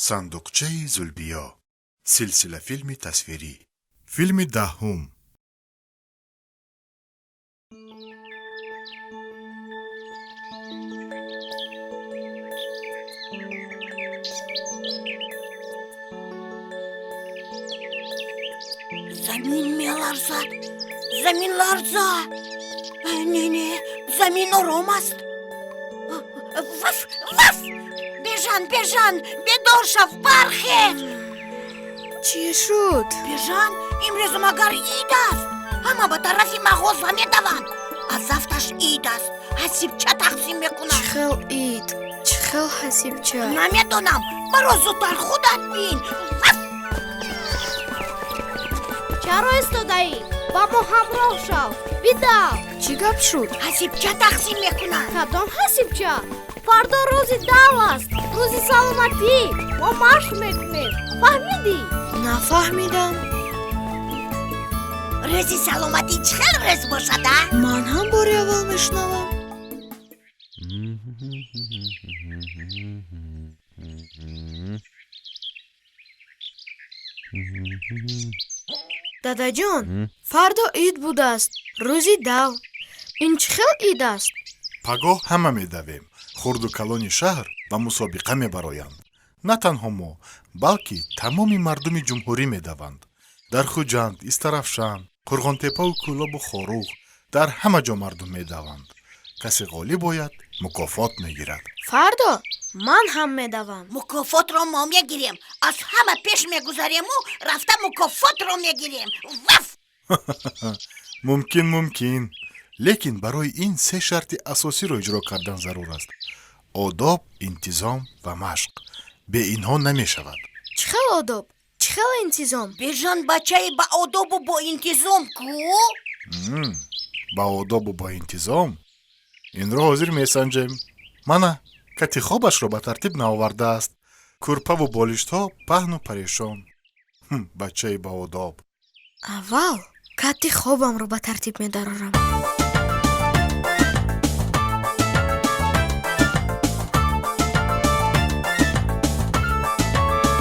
Сандуқчаи Зулбиё, силсилафилми тасвирӣ, филми 10-ум. Замин меларзад, замин ларза. Не, не, замин ором аст. Ваф, ваф! Бежан, Бежан, бедор шав, бархез! Чӣ шуд? Бежан, имрӯз магар ид аст? Ҳама ба тарафи мағоза медаванд. Аз афташ ид аст, ҳасибча тақсим мекунанд. Чӣ хел ид? Чӣ хел ҳасибча? Намедонам, баро зудтар худат бин. Ваф! Чаро истодаӣ? Ба мо ҳамроҳ шав, бидав. Чӣ гап шуд? Ҳасибча тақсим мекунанд. Кадом ҳасибча? Фардо рӯзи дав аст, рӯзи саломатӣ. Мо машқ мекунем, фаҳмидӣ? Нафаҳмидам. Рӯзи саломатӣ чӣ хел рӯз бошад, а? Ман ҳам бори аввал мешунавам. Дадаҷон, фардо ид будааст, рӯзи дав. Ин чӣ хел ид аст? Пагоҳ ҳама медавем. Хурду калони шаҳр ба мусобиқа мебароянд. На танҳо мо, балки тамоми мардуми ҷумҳурӣ медаванд. Дар Хуҷанд, Истарафшан, Қурғонтеппаву Кӯлобу Хоруғ, дар ҳама ҷо мардум медаванд. Касе ғолиб ояд, мукофот мегирад. Фардо ман ҳам медавам. Мукофотро мо мегирем. Аз ҳама пеш мегузарему рафта мукофотро мегирем. Ваф! Мумкин, мумкин. Лекин барои ин се шарти асосиро иҷро кардан зарур аст: одоб, интизом ва машқ. Бе инҳо намешавад. Чӣ хел одоб? Чӣ хел интизом? Бежан бачаи ба одобу бо интизом ку? Ба одобу бо интизом? Инро ҳозир месанҷем. Мана, кати хобашро ба тартиб наовардааст. Кӯрпаву болиштҳо паҳну парешон. Бачаи баодоб. Аввал кати хобамро ба тартиб медарорам.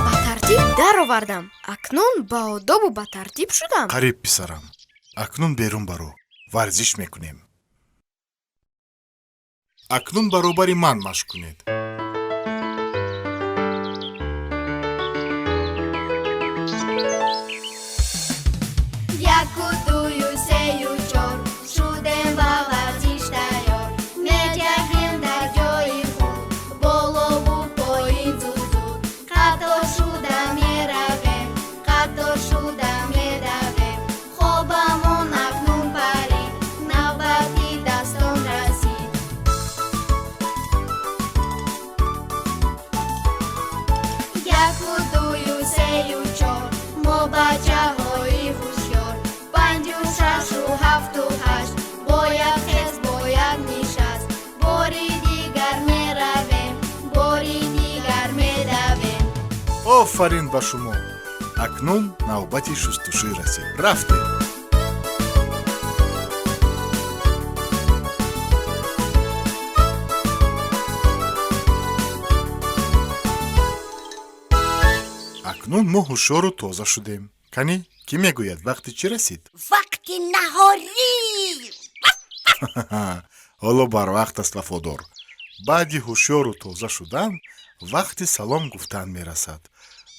Ба тартиб даровардам. Акнун баодобу ба тартиб шудам. Қариб, писарам. Акнун берун баро, варзиш мекунем. Акнун баробари ман машқ кунед. Яку, дую, сею, чор, шудем ба варзиш тайёр. Меҷаҳем дар ҷои худ, болову поин зуд-зуд. Қатор шуда меравем, қатор шуда медавем. Хобамон акнун парид, навбати дастон расид. Яку, дую, сею, чор, мо бачаҳои ҳушёр. Панҷу, шашу, ҳафту, ҳашт, бояд хез, бояд нишаст. Бори дигар меравем, бори дигар медавем. Офарин ба шумо! Акнун навбати шустушӯй расид. Рафтем. Акнун мо ҳушёру тоза шудем. Кани, кӣ мегӯяд, вақти чӣ расид? Вақти наҳорӣ! Ҳоло барвақт аст, Вафодор. Баъди ҳушёру тоза шудан вақти салом гуфтан мерасад.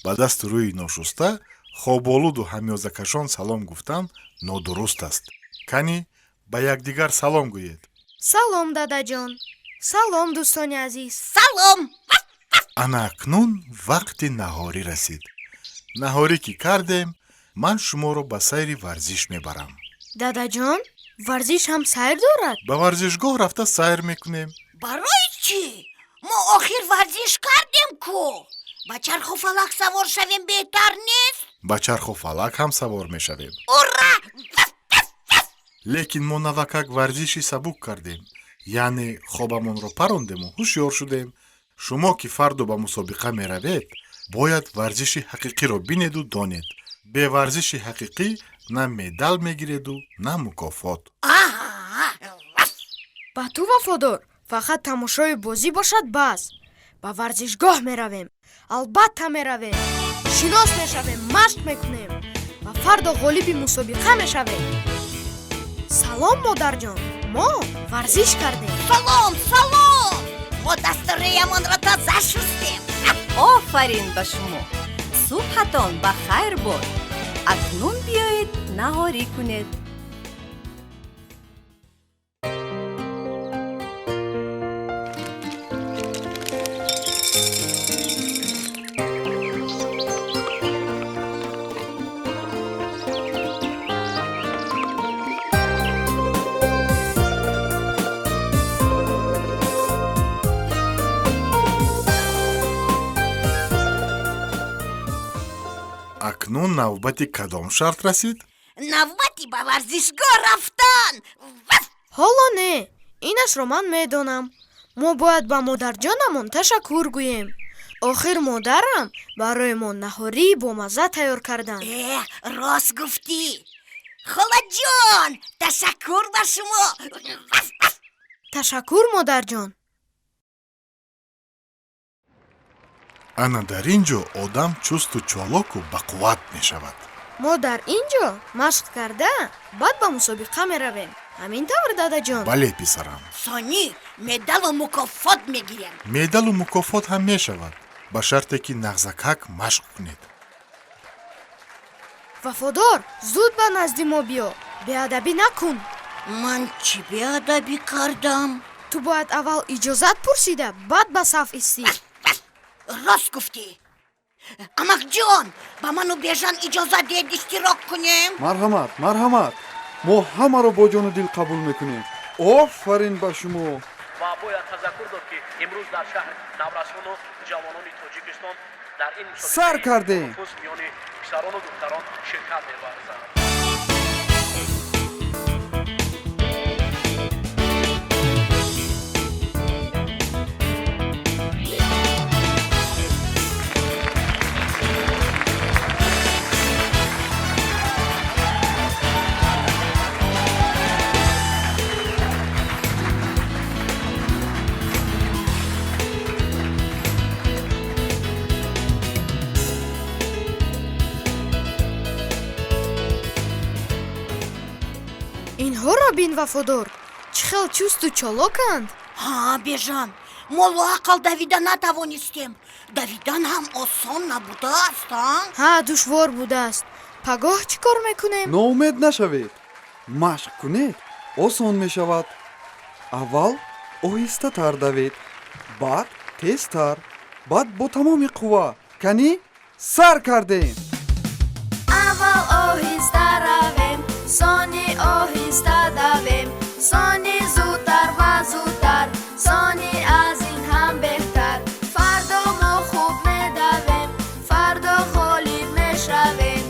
Ба дасту рӯи ношуста, хоболуду ҳамёзакашон салом гуфтан нодуруст аст. Кани, ба якдигар салом гӯед. Салом, дадаҷон. Салом, дӯстони азиз. Салом! Ана акнун вақти наҳорӣ расид. Наҳорӣ ки кардем, ман шуморо ба сайри варзиш мебарам. Дадаҷон, варзиш ҳам сайр дорад? Ба варзишгоҳ рафта сайр мекунем. Барои чӣ? Мо охир варзиш кардем ку. Ба чарху фалак савор шавем беҳтар нест? Ба чарху фалак ҳам савор мешавем. Ура! Лекин мо навакак варзиши сабук кардем, яъне хобамонро парондему ҳушёр шудем. Шумо ки фардо ба мусобиқа меравед, бояд варзиши ҳақиқиро бинеду донед. Бе варзиши ҳақиқӣ на медал мегиреду, на мукофот. Ба ту, Вафодор, фақат тамошои бозӣ бошад бас. Ба варзишгоҳ меравем. Албатта меравем, шинос мешавем, машқ мекунем ва фардо ғолиби мусобиқа мешавем. Салом, модарҷон, мо варзиш кардем. Салом, салом, мо дасту рӯямонро тоза шустем. Офарин ба шумо, субҳатон ба хайр бод. Акнун биёед, наҳорӣ кунед. Акнун навбати кадом шарт расид? Навбати ба варзишгоҳ рафтан. Ҳоло не, инашро ман медонам. Мо бояд ба модарҷонамон ташаккур гӯем. Охир модарам барои мо наҳории бомазза тайёр карданд. Э, рост гуфтӣ, холаҷон, ташаккур ба шумо. Ташаккур, модарҷон. Ана дар ин ҷо одам чусту чолоку бақувват мешавад. Мо дар ин ҷо машқ карда, баъд ба мусобиқа меравем. Ҳамин тавр, дадаҷон? Бале, писарам. Сонӣ медалу мукофот мегирем. Медалу мукофот ҳам мешавад, ба шарте ки нағзакак машқ кунед. Вафодор, зуд ба назди мо биё, беадабӣ накун. Ман чӣ беадабӣ кардам? Ту бояд аввал иҷозат пурсида, баъд ба саф истӣ. Рост гуфтӣ, амакҷон. Ба ману Бежан иҷозат диҳед, иштирок кунем. Марҳамат, марҳамат, мо ҳамаро бо ҷону дил қабул мекунем. Офарин ба шумо. Ва бояд тазаккур дод, ки имрӯз дар шаҳр наврасону ҷавонони Тоҷикистон дар ин Сар кардем. мусобиқаи миёни писарону духтарон ширкат меварзанд. Инҳоро бин, Вафодор, чӣ хел чусту чолоканд. Ҳа, Бежан, мо лоақал давида натавонистем. Давидан ҳам осон набудааст, а? Ҳа, душвор будааст. Пагоҳ чӣ кор мекунем? Ноумед нашавед, машқ кунед, осон мешавад. Аввал оҳистатар давед, баъд тезтар, баъд бо тамоми қувва. Канӣ, сар кардем. Аввал оҳиста равем, сони оҳиста давем, сони зудтар ва зудтар, сони аз ин ҳам беҳтар. Фардо мо хуб медавем, фардо ғолиб мешавем.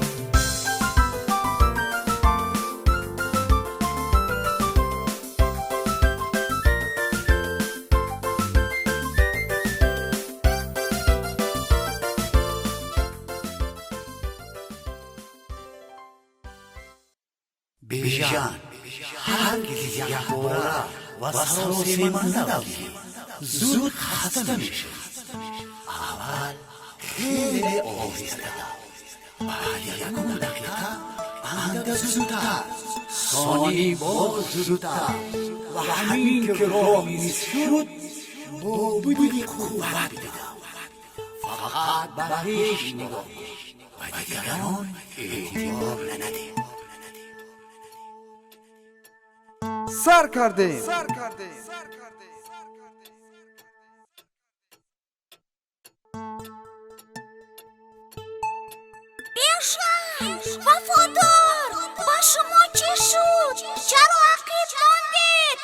Бежан, ҳаргиз якбора ва саросема надавӣ, зуд хаста мешавӣ. Аввал хеле оҳиста дав, баъд ягон дақиқа андак зудтар, сони боз зудтар, ва ҳамин ки роҳ нисф шуд, бо буди қувват бидав. Фақат ба пеш нигоҳ кун, ба дигарон эътибор надеҳ. Сар кардем. Бежан, Вафодор, ба шумо чӣ шуд? Чаро ақиб мондед?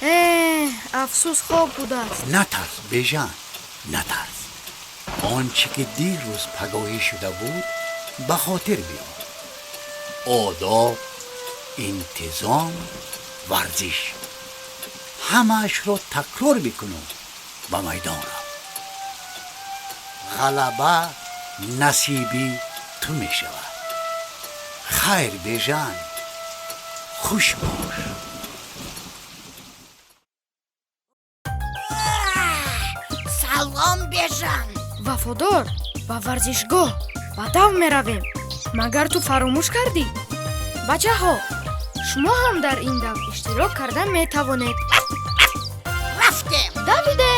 Э, афсӯс, хоб будааст. Натарс, Бежан, натарс. Он чӣ ки дирӯз пагоҳӣ шуда буд, ба хотир биёр. Одоб, интизом, варзиш, ҳамаашро такрор бикуну ба майдон рав. Ғалаба насиби ту мешавад. Хайр, Бежан, хуш бош. Салом, Бежан. Вафодор, ба варзишгоҳ ба дав меравем. Магар ту фаромӯш кардӣ? Бачаҳо, шумо ҳам дар ин дав иштирок карда метавонед. Рафтем. Давидем.